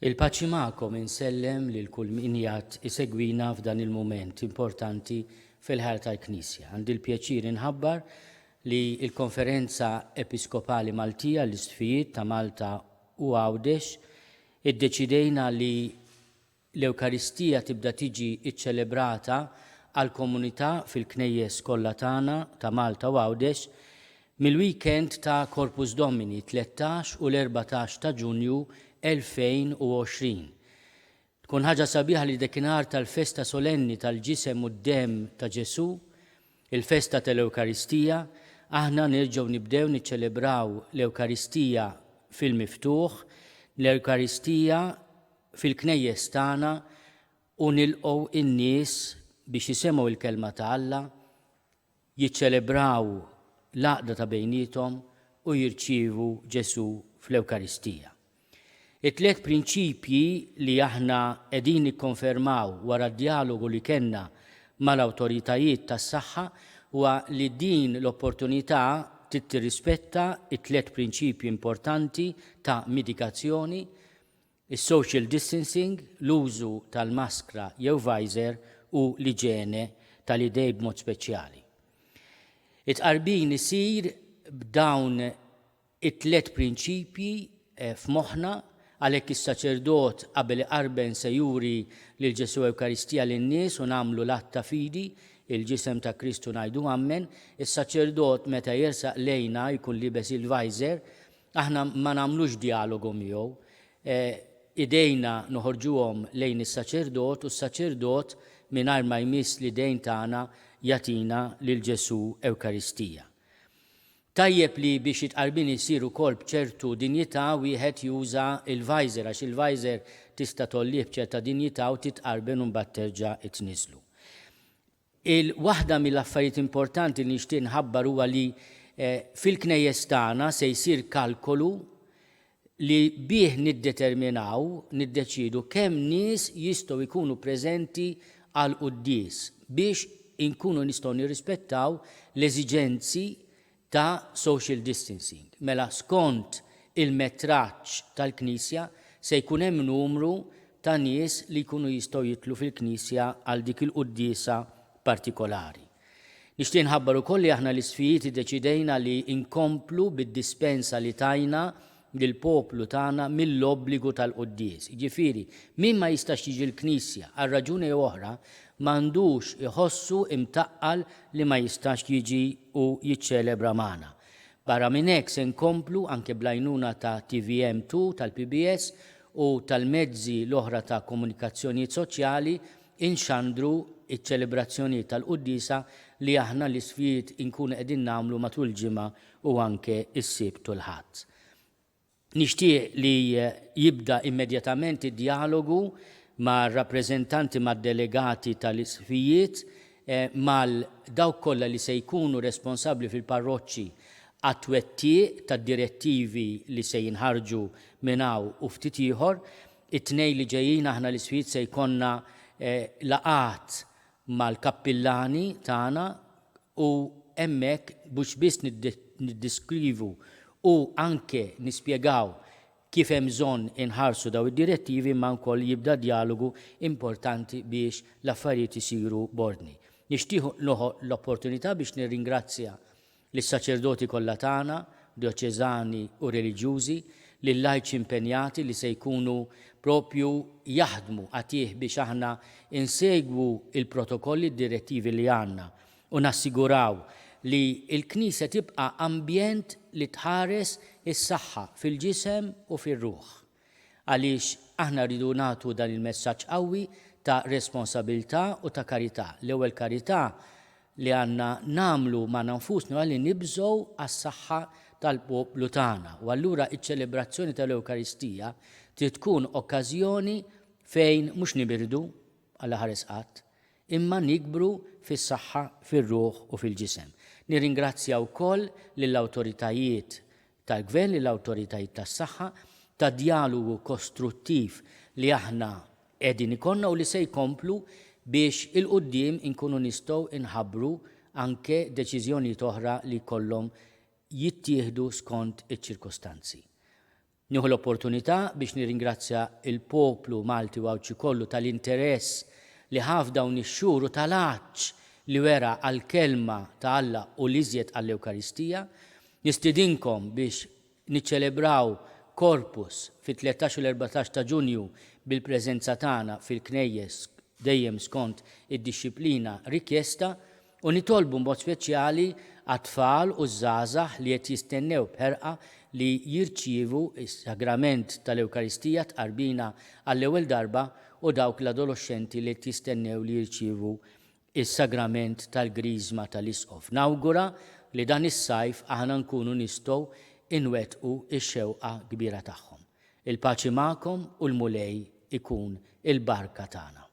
Il-paċi magħkom insellem lil kull min qiegħed isegwina f'dan il-mument importanti fil-ħajja tal-Knisja. Għandi l-pjaċir inħabbar li l-Konferenza Episkopali Maltija l-Isqfijiet ta' Malta u Għawdex iddeċidejna li L-Ewkaristija tibda tiġi ċċelebrata għall-komunità fil-knejjes kollha tagħna ta' Malta u Għawdex mill-weekend ta' Corpus Domini, 13 u l-14 ta' Ġunju 2020. Tkun ħaġa sabiħa li dakinhar tal-festa solenni tal-Ġisem u d-Demm ta' Ġesù, il-festa tal-Ewkaristija, aħna nerġgħu nibdew niċċelebraw l-Ewkaristija fil-miftuħ, l-Ewkaristija fil-knejjes tagħna u nilqgħu n-nies biex jisemgħu l-Kelma ta' Alla, jiċċelebraw l-għaqda ta' bejniethom u jirċievu Ġesù fl-Ewkaristija. It-tlett prinċipji li aħna qegħdin nikkonfermaw wara d-djalogu li kellna mal-awtoritajiet tas-saħħa huwa li din l-opportunità trid tirrispetta t-tlett prinċipji importanti ta' mitigazzjoni, is-social distancing, l-użu tal-maskra jew visor u l-iġene tal-idej b'mod speċjali. It-tqarbin isir b'dawn it-tlett prinċipji f'moħħna, għalhekk is-saċerdot qabel iqarben se juri lil Ġesù Ewkaristija lin-nies u nagħmlu l-att ta' fidi, il-ġisem ta' Kristu ngħidu Ammen, is-saċerdot meta jersaq lejna jkun liebes il-visor, Aħna ma nagħmlux djalogu miegħu. Idejna noħorġuhom lejn is-saċerdot u s-saċerdot mingħajr ma jmiss l-idejn tagħna jagħtina lil Ġesù Ewkaristija. Tajjeb li biex it-tqarbin isir ukoll b'ċertu dinjità wieħed juża l-visor għax il-visor tista' tgħollih b'ċerta dinjità u titqarben u mbagħad terġa' tniżżlu. Il Waħda mill-affarijiet importanti li nixtieq nħabbar huwa li fil-knejjes tagħna se jsir kalkolu li bih niddeterminaw, niddeċiedu kemm nies jistgħu jkunu preżenti għall-quddies biex inkunu nistgħu nirrispettaw l-eżiġenzi ta' social distancing. Mela skont il-metraġġ tal-knisja se jkun hemm numru ta' nies li jkunu jistgħu jidħlu fil-knisja għal dik il-quddiesa partikolari. Nixtieq inħabbar ukoll li aħna l-Isqfijiet iddeċidejna li nkomplu bid-dispensa li tajna lill-poplu tagħna mill-obbligu tal-quddies. Jiġifieri, min ma jistax jiġi l-knisja għal raġuni jew oħra, m'għandux iħossu imtaqqal li ma jistax jiġi u jiċċelebra magħna. Barra minn hekk se nkomplu anke bl-għajnuna ta' TVM 2 tal-PBS u tal-mezzi l-oħra ta' komunikazzjonijiet soċjali inxandru ċ-ċelebrazzjonijiet tal-quddiesa li aħna l-Isqfijiet inkunu qegħdin nagħmlu matul il-ġimgħa u anke s-Sibt u l-Ħadd. Nixtieq li jibda immedjatament id-djalogu mar-rappreżentanti mad-delegati tal-Isqfijiet, mal dawk kollha li se jkunu responsabbli fil-parroċċi għat-twettiq tad-direttivi li se jinħarġu minn hawn u ftit ieħor. It-Tnejn li ġejjin aħna l-Isqfijiet se jkollna laqgħat mal-kappillani tagħna u hemmhekk mhux biss niddiskrivu u anke nispjegaw kif hemm bżonn inħarsu dawn id-direttivi imma wkoll jibda djalogu importanti biex l-affarijiet isiru b'ordni. Nixtieq nieħu l-opportunità biex nirringrazzja lis-saċerdoti kollha tagħna, djoċeżani u reliġjużi, lil-lajċi impenjati li se jkunu propju jaħdmu qatigħ biex aħna insegwu l-protokolli, d-direttivi li għandna u nassiguraw li l-Knisja tibqa' ambjent li tħares is-saħħa fil-ġisem u fir-ruħ. Għaliex aħna rridu nagħtu dan il-messaġġ qawwi ta' responsabilità u ta' karità. L-ewwel karità li għandna nagħmlu magħna nfusna huwa li nibżgħu għas-saħħa tal-poplu tagħna. U allura ċ-ċelebrazzjoni tal-Ewkaristija trid tkun okkażjoni fejn mhux nibirdu, Alla ħares qatt, imma nikbru fis-saħħa fir-ruħ u fil-ġisem. Nirringrazzja wkoll lill-awtoritajiet tal-Gvern, lill-awtoritajiet tas-saħħa, tad-djalogu kostruttiv li aħna qegħdin ikollna u li se jkomplu biex 'il quddiem inkunu nistgħu nħabbru anke deċiżjonijiet oħra li jkollhom jittieħdu skont iċ-ċirkostanzi. Nieħu l-opportunità biex nirringrazzja l-poplu Malti u Għawdxi kollu tal-interess li ħa f'dawn ix-xhur u tal-għatx li wera għall-Kelma ta' Alla u l-iżjed għall-Ewkaristija. Nistidinkom biex niċċelebraw Corpus fit-13 u l-14 ta' Ġunju bil-preżenza tagħna fil-knejjes dejjem skont id-dixxiplina rikjesta U nitolbu b'mod speċjali għat-tfal u ż-żgħażagħ li qed jistennew b'ħerqa li jirċievu s-sagrament tal-Ewkaristija tqarbina għall-ewwel darba u dawk l-adoloxxenti li qed jistennew li jirċievu s-sagrament tal-Griżma tal-Isqof. Nawgura li dan is-sajf aħna nkunu nistgħu nwettqu x-xewqa kbira tagħhom. Il-paċi magħkom u l-Mulej ikun il-barka tagħna.